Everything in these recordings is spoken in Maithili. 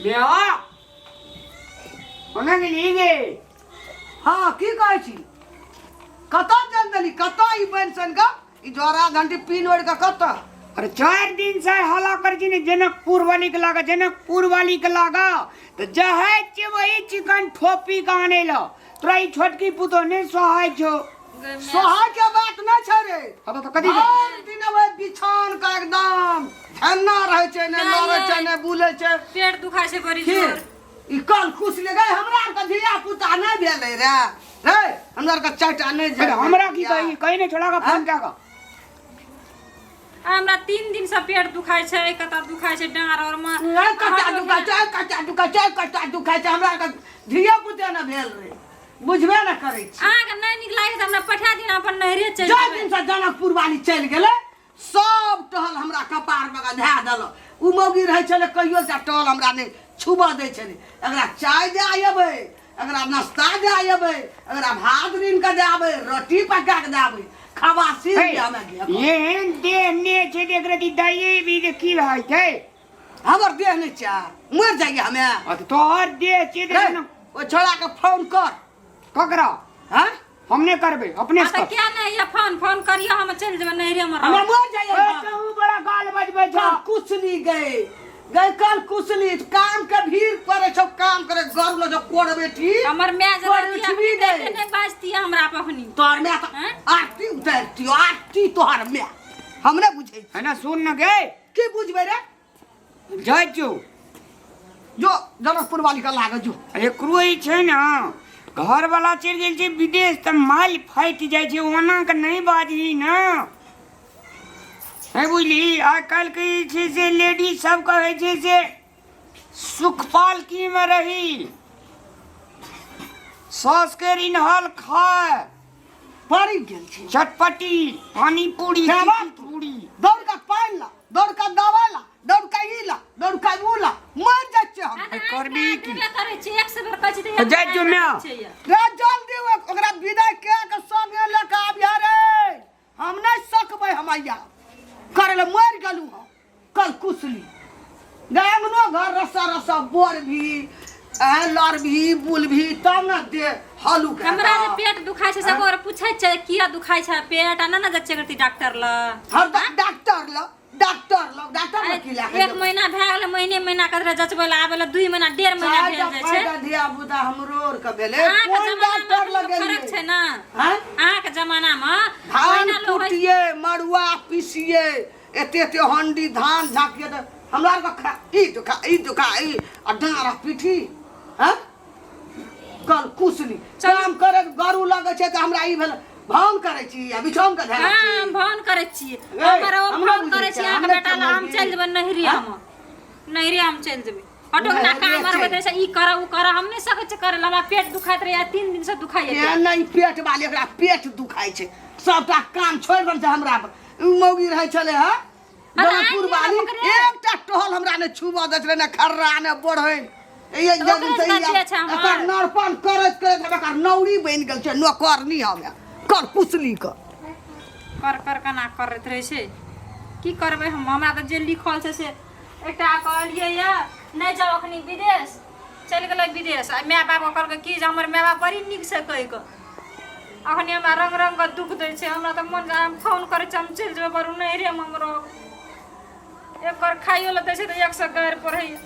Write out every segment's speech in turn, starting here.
मेवा ओना गेली गे। हँ, की कहै छी? कतऽ चलि देली? कतऽ ई बनि सन कऽ ई जोड़ा घंटी पीन ओढ़ि कऽ कतऽ? अरे, 4 दिन से हल्ला कर छी ने, जनकपुर वाली के लागा, जनकपुर वाली के लागा, तो जहे छी वही चिकन ठोपी के आने लो। तोरा ई छोटकी पुतो ने सोहाय छो। सोहाय के बात नहि छै रे। हाँ, तो कथी? भरि दिन ओहि बिछान के एकदम ठेना रहै छै, ने लड़ै छै ने बुलै छै। पेट दुखाइ छै बड़ी की जोर। ई कल खुश ले गए। हमरा आरके धिया पुता नहि भेलै रे। रे, हमरा आरके चारिटा नहि अरे, हमरा की कही कही नहीं छोड़ा का फोन क्या का। आ, हमरा 3 दिन से पेट दुखाइ छै, कतऽ दुखाइ छै डाँर और में। ए, कच्चा दुखाइ छै, कच्चा दुखाइ छै, कच्चा दुखाइ छै। हमरा आरके धिया पुता नहि भेल रे, बुझबे ने करै छी। अहाँके नहि नीक लागै तऽ हमरा पठा दिअ, अपन नैहरे चलि जाहि जेबै। दिन से जनकपुर वाली चलि गेलै, सब टहल हमरा कपार में धए देलक। उ मौगी रहै छलै, कहियो से टहल हमरा नहि छुबऽ दै छलै। एकरा चाय दए अयबै, एकरा नाश्ता दए अयबै, एकरा भात ऋण के दए आबै, रोटी पका के दए आबै, खबासी हे, हमे गे। एहन देह ने छै देख रही दाइए भी जे की भाई छै। हमर देह नहि छै, मरि जाइए हमे। आ तऽ तोहर देह छै रे, देख न। ओहि छोड़ा के फोन कर। ककरा? हँ। हम नहि करबै, अपने आ से तऽ कर। किया नहि ये फोन फोन करियो, हम चलि जेबै नैहरे में। हमरा मर जाइए। ए, तहूँ बड़ा गाल बजबै छौ। कल कुशली गए गए, कल कुशली काम के भीड़ पड़े छौ, काम करे गर्व लग कोड़ बेटी। हमर माय जे कोड़ रहती उठबी अपने गए। नहि बाजती हमरा पखनी। तोहर माय तऽ हैं? आरती उतारती, आरती तोहर माय। हम नहि बुझै छी। है ना, सुन न गे। की बुझबै रे? जाइ छौ। जो जनकपुर वाली के लागे जो। एकरो ई छै ने, घरवाला चलि गेल छै विदेश तऽ माल फाटि जाइ छै। ओना के नहि बाजही ने है, बुझली? आइ काल्हिके जे छै से लेडीज सब कहै छै से सुखपाल की मे रही, सास के रिन्हल खाय। पड़ी गेल छै। चटपटी पानी पूरी। जाबा। पूरी। दौड़ कऽ पानि ला, दौड़ कऽ दवाइ ला, दौड़ कऽ ई ला, दौड़ कऽ ऊ ला, मरि जाइ छियै हम। करबी की? करै छी, एक से बेर कहै छी तऽ एक जाइ बेर जो म्या। करै छियै। रे, जल्दी ओकरा विदाई कए के संगे लऽ कऽ आबिहे रे। हम नहि सकबै, हम आइया करे लए मरि गेलहुँ हम। कल कुसली अंगनो घर रस्सा रस्सा बोर भी लड़ भी बुल भी तब ने दे हलुक हमरा जे हेतौ। पेट दुखाइ छै, सब और पूछै छै किया दुखाइ छै पेट, आ ना ना जाइ छियै डॉक्टर लग। हरदम डॉक्टर लग, डॉक्टर लग, डॉक्टर लग की लए के एक जेबै? महीना भए गेलै, महीने महीना कतरा जचबै लए आबै लए 2 महीना 1.5 महीना भेल चारिटा जाइ छै। पाँचटा धिया पुता हमरो आर के भेलै। अहाँके कोन जमानामे डॉक्टर लग फरक गेलियै? छै ने। आँय? अहाँके जमानामे धान पहिना लोग होइ- कुटिए, मड़ुआ पीसिए, एते एते हंडी धान झाँकिए तऽ हमरा आरके खा ई दुखा, ई दुखा, ई आ डाँड़ आ पीठी। हँ, कल कुसली काम करे गरु लगै छै तऽ हमरा ई भेल भान करै छी आ बिछौन के धरै हाँ, छी। हम फोन करै छी। ए, हमर ओ हमरा फोन बुझै करै छी छै, अहाँके हम नहि बेटा लए, हम चलबै। चलि जेबै नैहरे। हाँ? हम नैहरे हम चलि जेबै। ऑटो के नैहरे काम चलि। रहै छै, ई कर उ कर, हम नहि सकै छी करै लए। हमरा पेट दुखाइत रहैया, 3 दिन से दुखाइया। केहन नहि पेट वाली, एकरा पेट दुखाइ छै, सबटा काम छोड़ि देल छै हमरा पर। उ मौगी रहै छलै हँ जनकपुर आइ वाली, ओकरे- एकटा टहल हमरा नहि छुबऽ दै छलै, ने खर्रा ने बढ़ैन। ये तऽ जब ओकरे से जकाँ ई जे छै हमर। एकर नरपन करैत करैत हम एकर नौरी बनि गेल छै, नौकरनी हमे कर कुशली के। कर कर केना करैत रहै छै। की करबै हम? हमरा तऽ जे लिखल छै से एकटा कहलियै यऽ नहि जाउ अखनी विदेश, चलि गेलै विदेश। आ माय बापके कहलकै कि जे हमर माय बाप बड़ी नीक छै कहि कऽ अखनी हमरा रंग रंग के दुख दै छै। हमरा तऽ मन हम फोन करै छै, हम चलि जेबै बरू नैहरेमे हम रहब। एकर खाइयो लए दै छै तऽ एक सए गारि पढ़ैया।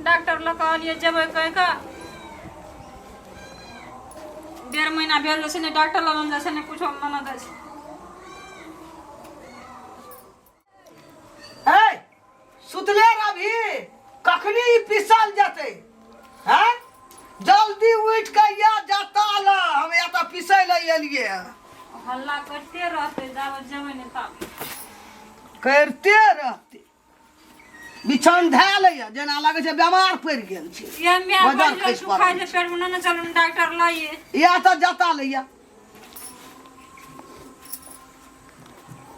डॉक्टर लग कहलियै जेबै कहि कऽ, 1.5 महीना भेल जाइ छै, ने डॉक्टर लग जाइ छै, ने कुछो मना दै छै। ए सुतले रही, कखनी ई पिसल जेतै? हैं, जल्दी उठि के या जाता ल, हम एतऽ पिसै लए एलियै हँ। हल्ला करिते रहतै जाबत जेबै ने ताबत। करिते रहतै। बिछौन धए लैया, जेना लगै छै बेमार पड़ि गेल छै। ये my बजर बड़ी खसि दुखाइ पड़ल छै पेट में, ने चलू डॉक्टर लइए। या तऽ जता लैया।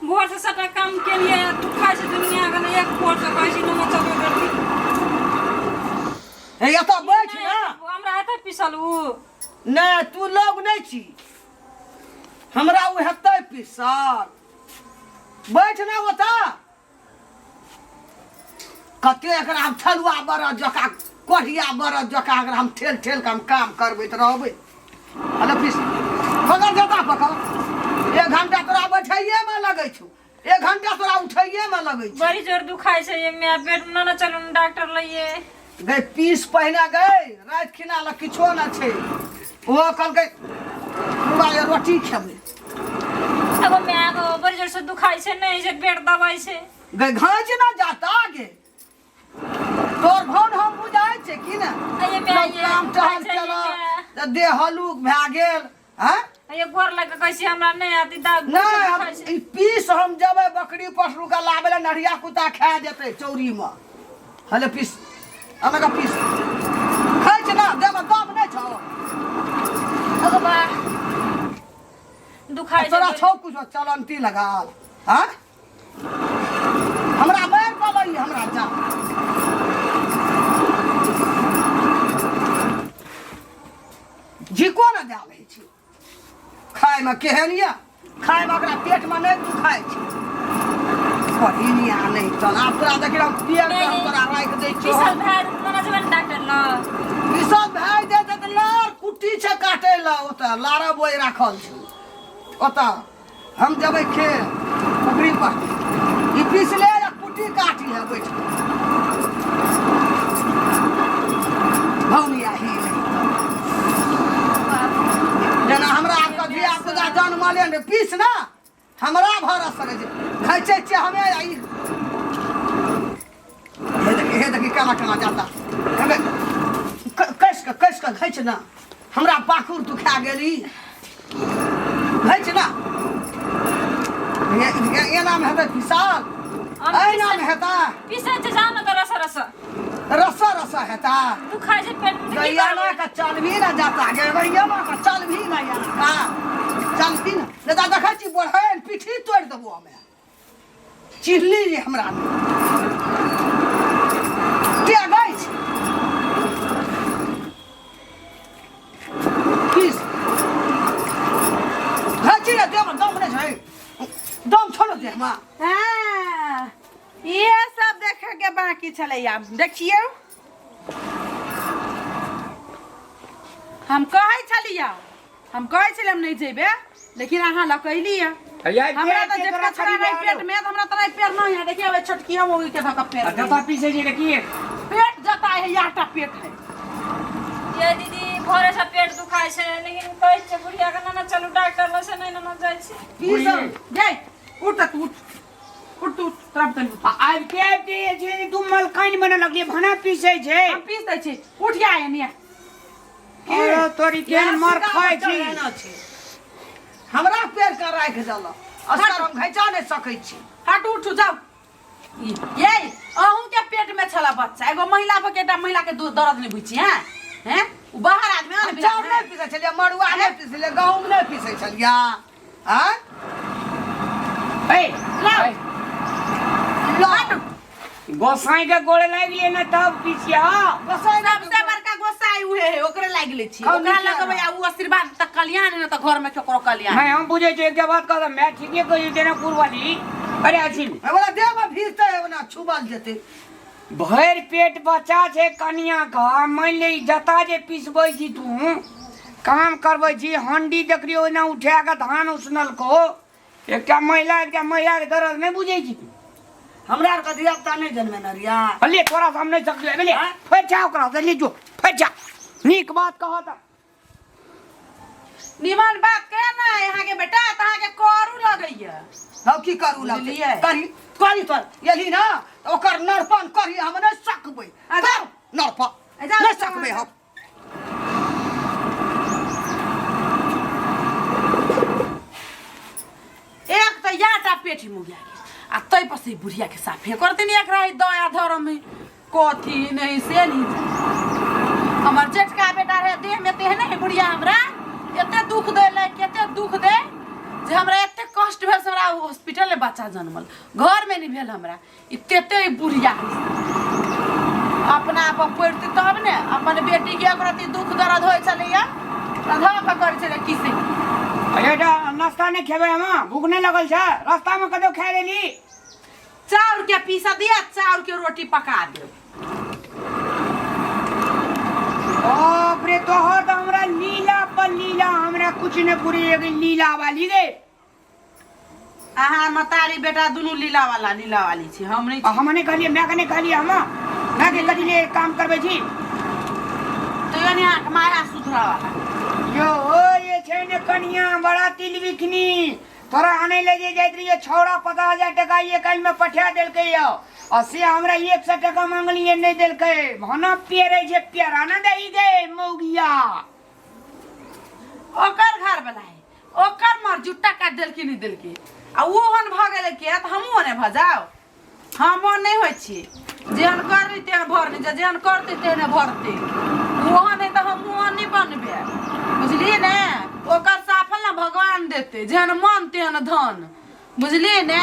भोर से सबटा काम केलिए, दुखाइ छै दुनिया के एक भोर से कहै छी ने चलू जल्दी। हे, एतऽ बैठ ने। हमरा हेतै पिसल उ? नहि, तू लोग नहि छी, हमरा ओ हेतै पिसल। बैठ ना ओतऽ। कते एकरा हम छलुआ बरद जकाँ कोढ़िया बरद जकाँ एकरा हम ठेल ठेल के हम काम करबैत रहबै। हेलो पीस पकड़ जता पकड़। एक घंटा तोरा बैठैये में लगै छौ, एक घंटा तोरा उठैये में लगै छौ। बड़ी जोर दुखाइ छै ये my पेट में, ना चलू ने डॉक्टर लइए। गई पीस पहिने गई राति खिना लग किछो न छै। ओहो कहलकै पूरा ये रोटी खेबै। एगो my गो बड़ी जोर से दुखाइ छै, नहि छै पेट दबाइ छै। गई घाँच ना जाता गे तोर भौन हम बुझाइ छै की ने। अये my, ये काम टहल दुखाइ छै, चल ये my. तऽ देह हलुक भए गेल। हैं ये गोर लग के कहै छी हमरा नहि आती दाग नहि हम दुखाइ छै। ई पीस हम जेबै बकरी पशु के लाबै लए, नढ़िया कुत्ता खा जेतै चौरी में। हले पीस अना का पीस खाइ छै ना, देह में दम नहि छौ। अगो बा दुखाइ छै। तोरा छौ कुछो चलंती लगाल। हाँ हमरा मारि पड़लै हमरा जा झिको ने दए लै छी। खायमे केहन यऽ, खायमे ओकरा पेटमे नहि दुखाइ छै। बहिनिया नहि चल आब तोरा देखी हम पेड़ नहि, हम तोरा राखि दै छियौ। पीसल भए जेतै, जेबै ने डॉक्टर लग। पीसल भए जेतै तऽ लार कुट्टी छै काटै लए, ओतऽ लारा बोइ राखल छै ओतऽ हम जेबै खे ओकरी पर ई पीसले या कुट्टी काटी है बैठ के। भौनिया ही नहीं जेना हमरा आरके धिया पुता जनमले ने पीस ना हमरा भरस सकै छै, घैचै छियै हमे। आ ई हे देखी, हे देखी केना केना जाता। हेबे कसि कऽ कसि कऽ घैच ना, हमरा पाखुर दुखा गेली। घैच ना एनामे हेतै पिसाल, एनामे हेतै पीसै छै जाउ ने तऽ रस रस रस रस हेता। दुखाइ छै पेट में, की गैया करबै? के चलबी ना जाता गे, गैया के चलबी ना यहाँ का चलती ना नहीं तऽ देखै छी बढ़ैन पीठी तोड़ि देबो हमे। चिल्ली जे हमरा के गै छै पीस घची ना देह में दम नहीं छै, दम छो ना देह में। हाँ, ये सब देखे के बाकी छलैया। देखियौ हम कहै छलियै, हम कहै छलियै हम नहि जेबै, लेकिन अहाँ लऽ कऽ एलियै। हमरा तऽ जेटका छोड़ा नहि पेट में, तऽ हमरा तऽ नहि पेट नहीं है। देखिए अब छोटकी हम ओहि के धक्का पेट जता पीसे छै देखिए पेट जता है, याटा पेट है। ये दीदी भोरे से पेट दुखाइ छै, लेकिन कहै छै बुढ़िया के ना चलू डॉक्टर लग से नहि ना जाइ छै। पीस जय उठ तू, उठ उठ तू, तोरा बतैलू। आ आबिते आबिते जे छै तू मलकाइन बनऽ लगलियै, भाना पीसै छै। हम पीस दै छी, उठ जा एने। अरे तोरी केहन मर खाइ छी। हमरा पेड़ के राखि देलक असगर, हम घैचा नहि सकै छी। हट उठ जाउ। ये अहूँ के पेट में छला बच्चा, एगो महिला पर के एकटा महिला के दर्द नहीं बुझी। हैं हैं उ बाहर आदमी हम चाउर नहि पीसै छलियै, मड़ुआ नहि पीसलियै, गहूँम नहि पीसै छलियै। आँय ए लाउ। लाउ। गोसाई के गोड़ लागि गेलै ने तब पीसिया। गोसाई नहि सबसे बड़का गोसाई उहे है, ओकरे लागि लै छी, खाउ ओकरा नीचा लगबै आ उ आशीर्वाद तऽ कल्याण है, ने तऽ घर में केकरो कल्याण। मैं हम बुझै छियै एकटा बात कहब, मैं ठीके कहै जनकपुर वाली। अरे अथी हमरा देह में भीजतै ओना छुबल जेतै। भरि पेट बच्चा छै कनिया के, मानि ले ई जता जे पिसबै छी तू काम करबै छी, हंडी देखलियौ ओहिना उठा कऽ धान उसनलको। एकटा महिला एकटा महिला के दर्द नहि बुझै छी तू। हमरा आरके धिया पुता नहि जनमेने रहियै। अले तोरा से हम नहि सकलियै, बुझलियै? फेर जा ओकरा से ले जो, फेर जा। नीक बात कहत। निमन बात के ना यहाँ के बेटा, तऽ अहाँ के करू लगैया। हम की करू लगतै? बुझलियै? करी करी तोर एली ना तऽ ओकर नरपन करी, हम नहि सकबै। आ जाउ। कर नरपन आ जाउ। नहि सकबै हम। एक तऽ याटा पेटी मुगिया गेल आ तै पर से ई बुढ़िया के साफे करते एकरा ई दया धर्म में कथी नहीं से नहीं जाने। हमर जेठका बेटा रहे देह में तेहने है बुढ़िया, हमरा एते दुख देले, कते दुख दे जे हमरा एते कष्ट भेल से हमरा हॉस्पिटल में बच्चा जनमल, घर में नहीं भेल हमरा। ई तेते ई बुढ़िया अपना आप पढ़ते तब ने अपन बेटी के ओकरा दुख दर्द होइ छलैया धऽ कऽ करै छलै की से। अरे नाश्ता नहि खेबै हम, भूख नहि लगल छै, रास्तामे कतौ खाय लेली। चाउर के पीसा दिया चाउर के रोटी पका दे बाप रे तोहर तऽ हमरा लीला पर लीला हमरा कुछ ने पूरी एगो लीला वाली रे अहाँ मतारी बेटा दुनू लीला वाला लीला वाली छी हम नहीं आ हम नहि कहलियै माय के नहि कहलियै हम माय के कथी ले काम करबै छी तो यानी अहाँके माया सुधरा वाला यो ओ ये छै ने कनिया बड़ा तिल बिखनी तोरा आनै ले जे जाइत रहियै छौड़ा 50,000 टका एक काल्हि में पठा देलकै यौ आ से हमरा 100 टका मांगलियै नहि देलकै भाना पेरै छै पेरा ना दही दे मौगिया ओकर घर वाला है ओकर मर्जी टका देलकी नहीं देलकी आ ओ ओहन भऽ गेलै किया तऽ हमहूँ ओहने भऽ जाउ हम ओहन नहि होइ छी जेहन करली तेहन भरनी जे जेहन करतै तेहने भरतै ओहन है तऽ हमहूँ ओहन नहि बनबै बुझलियै ने ओकर साफल ने भगवान देतै जेहन मन तेहन धन बुझलियै ने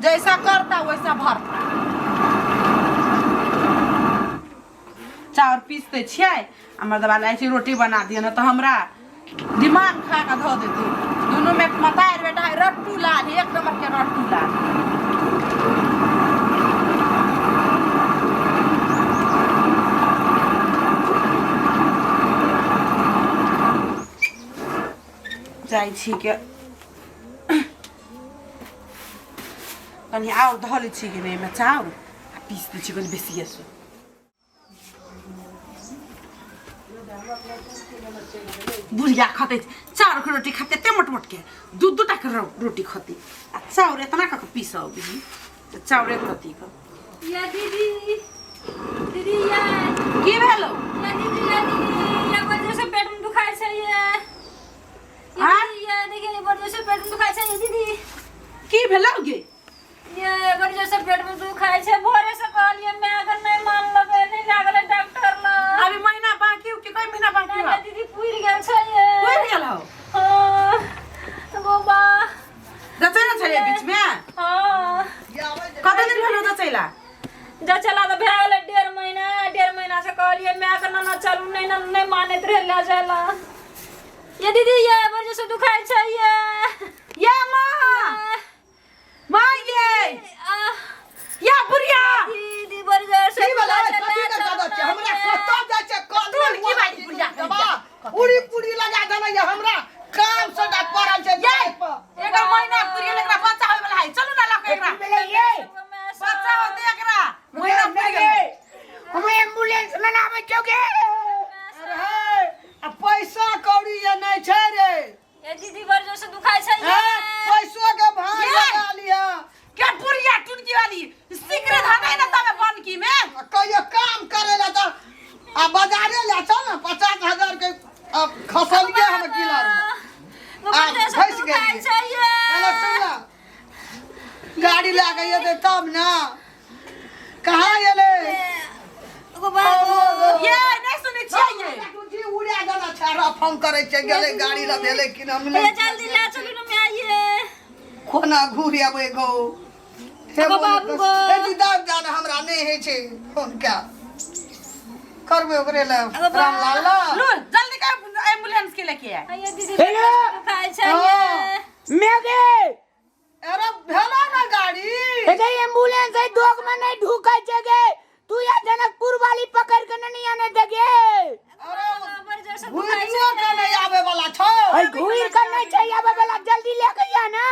जैसा करता वैसा भरता चाउर पीस दै छियै आ मर्दबा लै छी रोटी बना दिअ ने तऽ हमरा दिमाग खा कऽ धऽ देतै दुनूमे मतारि बेटा है रट्टू लाल एक नंबर के रट्टू लाल जाइ छी के कनि आओर धऽ लै छी कि नहि एहिमे चाउर आ पीस दै छी कनि बेसिएसँ बुढ़िया खतै चाउर के रोटी खाते एते मोट मोट के दू दू टा के रोटी खतै आ चाउर एतना कऽ के पीसब बुझी तऽ चाउर एक रत्ती के या दीदी दीदी या की भेलो या दीदी या दीदी या बड़ जोर से पेट में दुखाय छै ये या आँय? दीदी या देखिए बड़ जोर से पेट में दुखाय छै ये दीदी की भेलो गे ये बड़ जोर से पेट में दुखाय छै भोरे से कहलिए मैं अगर नहीं मानलकै नहीं लागलै डॉक्टर लग अभी महीना बाकी हो कि कोई महीना बाकी हो नहीं दीदी पुरि गेल छै ये पुरि गेल हो हाँ गोबा जचै ने छलै बीच में हाँ कते दिन भेलो जचैला जचला तऽ भए गेलै 1.5 महीना 1.5 महीना से कहलिए माय के नाना चलू नहीं ना नहीं मानैत रहे लए जाय ला ये दीदी ये बड़ जोर से दुखाय छै ये या माँ माँ ये या बुढ़िया दीदी बड़ जोर से की भेलै? दुखाय छै, कथी लए के चलू दादा छै? ना हमरा ये। कतऽ जाइ छै? कल टोल की बारी बुढ़िया के दबा। उड़ी पुड़ी लगा देने ये हमरा काम से ना पड़ल छै ये जाय पर। एकर महीना पुरि गेल एकरा बच्चा होय वाला है चलू ना लऽ के एकरा की भेलै ये बच्चा होतै एकरा महीना पुरि गेल हम एम्बुलेंस में आबै छौ गे अरे हे, आ पैसा कौड़ी ये नहि छै रे ये दीदी बड़ जोर से दुखाय छै ये हैं? पैसो के भाग ये। लगा लिया के बुढ़िया टुनकी वाली सिगरेट हनै ना तबे बनकी में आ कहियो काम करे ला तऽ आ बाजारे ले चल ना 50,000 के आ खसलिए हम किलर में। बड़ आ, जोर से फँसि दुखाय गेलियै। छै ये एना सुन ना गाड़ी लए के एतै तब ना कहाँ एलै गो बाबू ये नहीं सुनै छियै ये जी उड़ा देना छै रफम करै छै गेलै गाड़ी लए भेलै कि ना ये मिलै जल्दी ले चलू ना मैं ये कोना घूर अबै गो हे गो बाबू गो। हे दीदार जान हमरा नहि होइ छै फोन कए करबै ओकरे लए गो बाबू। रामलाल लए लो जल्दी का एम्बुलेंस के लेके आए ये दीदी हेलो। दुखाय छै ये मेगे अरे भेलो ना गाड़ी एगे एम्बुलेंस है दोग में नहीं ढुकै छै गे तू या जनकपुर वाली पकड़ के नहीं आने देगे अरे बड़ जोर से दुखाय घुरियो छै के नहीं आवे वाला छौ अरे घूर कर नहीं छै आबे वाला जल्दी लेके जा ना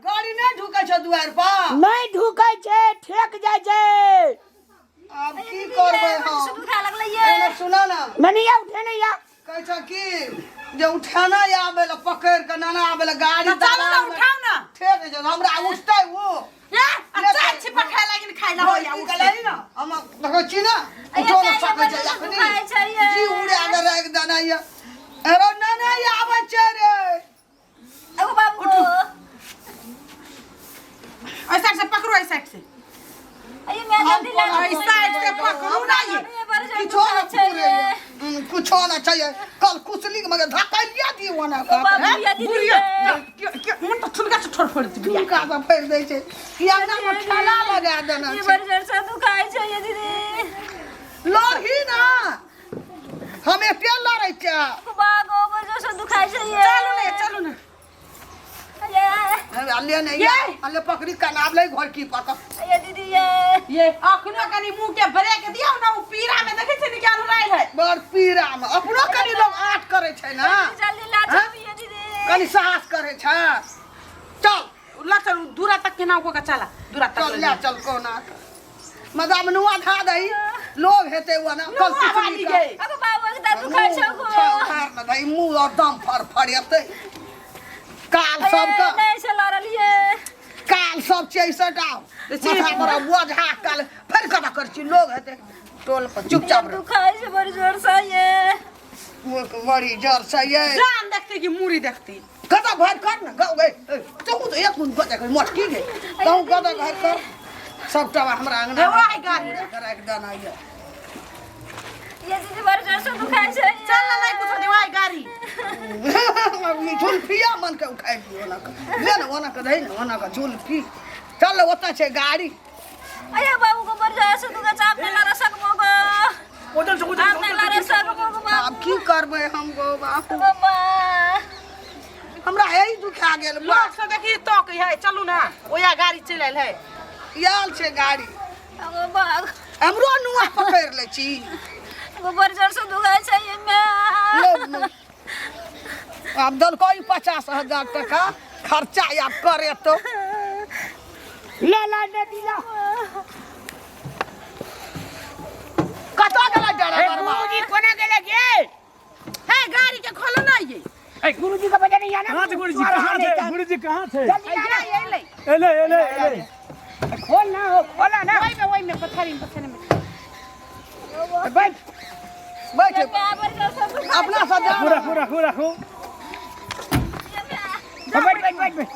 गाड़ी नहीं ढुकै छौ दुआर पर नहीं ढुकै छै ठेक जाइ छै आब की करबै बड़ जोर से हम दुखाय लगलै ये एने सुना ना नहीं या उठे नहीं या कहै छौ की जे उठाना आबै ला पकड़ के नाना आबै ला गाड़ी तो चलू ना उठाओ ना ठेक छै हमरा उठतै ओ ये अच्छा छिपा खाए लागिन खाए ला हो या की गेलै ना हम देखै छी ना उठो ना सकै छै अखनी दुखाय छै ये। जी उड़ा के राखि देना ये अरे नाना आबै छै रे अगो बाबू ऐ साइड से पकड़ो ऐ साइड से अरे मैं जल्दी ले ऐ साइड से पकड़ू ना ये बड़ जोर किछो दुखाय ना छै पूरे ये कुछो ना चाहिए कल कुसली के मगर धकलिया दी ओना बाबू ये दीदी बुढ़िया ये। के के मन तो ठुनका से ठोर फोड़ दी बुढ़िया झुमका से फेर दै छै कि अंगना में ठेला लगा देना ये छै बड़ जोर से दुखाय छै ये दीदी लड़ही ना हम एते लड़ै छियै बागो बड़ जोर से दुखाय छै ये चलू ना ये चलू ना ये ले नहीं ये। अले पकड़ी कनाब ले घर की पकड़। ये दीदी ये ये अखनो कनी मुंह के ब्रेक दियौ ना, उ पीरा में देखै छै निकाल रहल है। बड़ पीरा में अपनो कनी लोग आट करे छै ना। जल्दी ला हाँ? चलू ये दीदी। कनी साहस करे छै। चल ला चल, दूरा तक केना को चला, दूरा तक चल ले चल कोना मजा में नुआ खा दही लोग हेते हुआ ना कल नुआ वाली गे। अगो बाबू के दादू खाइ छौ गो। उखाड़ दही मुंह और दम फर फरियते काल सबके नहीं चला रहलिए। काल सब छै सटाओ माथा पर बोझा काल फेर कता कर छी लोग हेते टोल पर चुपचाप रह। दुखाइ छै बड़ी जोर से ये। बड़ी जोर से ये। जान देखते कि मूड़ी देखते। कता घर कर ना गौ गए तू तो एक मुन बचा कर मोटकी गे तू कता घर कर सबटा हमरा अंगना हे ओइ गाड़ी। राख देना ये। ये दीदी बड़ी जोर से दुखाइ छै। चल ना नहीं कुछ देवाई गाड़ी। झुलफिया मन के उठाइ दियो ना ले ना ओना के दही ना ओना के झुलफी। चल ओता छै गाड़ी। अरे बाबू को बड़ जोर से दुखा चाप ने लड़ा सकबो गो। ओजन से ओजन आप ने लड़ा सकबो गो बाबू। आब की करबै हम गो बापू। बाबा हमरा यही दुखा गेल। लोग सब देखी तो के है, चलू ना ओया गाड़ी चलि आयल है। आयल छै गाड़ी। अगो बाग हमरो नुआ पकड़ि लै छी। गो बड़ जोर से दुखा छै ये मैं। आब देलको ई 50,000 टका खर्चा आब करे तो। ला ला दे दिला। कतऽ गेलै ड्राइवर? गुरुजी कोना गेलै गे? हे गाड़ी के खोलो ना ये। ए गुरुजी के बजा नहीं आना। कहाँ छै गुरुजी? कहाँ छै गुरुजी? कहाँ छै? जल्दी आना। एलै एलै एलै एलै। खोल ना हो, खोला ना। ओइ में ओइ में पथरी में पथरी में। बैठ बैठ अपना सजा। राखू राखू राखू। बैठ बैठ बैठ बैठ।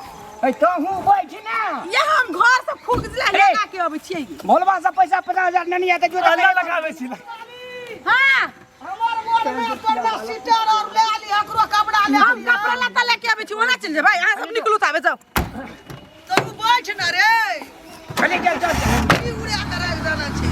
ए तो हूं बैठ ना। ये हम घर से फूक दिला लगा के अबै छियै। भोलबा से पैसा 50,000 नहीं आते जो अल्लाह लगाबै छी। हां हमर मोन में तोरा सीटर और ले आली एकरो कपड़ा ले। हम कपड़ा लत्ता लेके अबै छी, ओना चलि जेबै। अहाँ सब निकलू ताबे जाउ। तू बैठ ना रे। चल चल चल। की उड़ा के राख देना छै।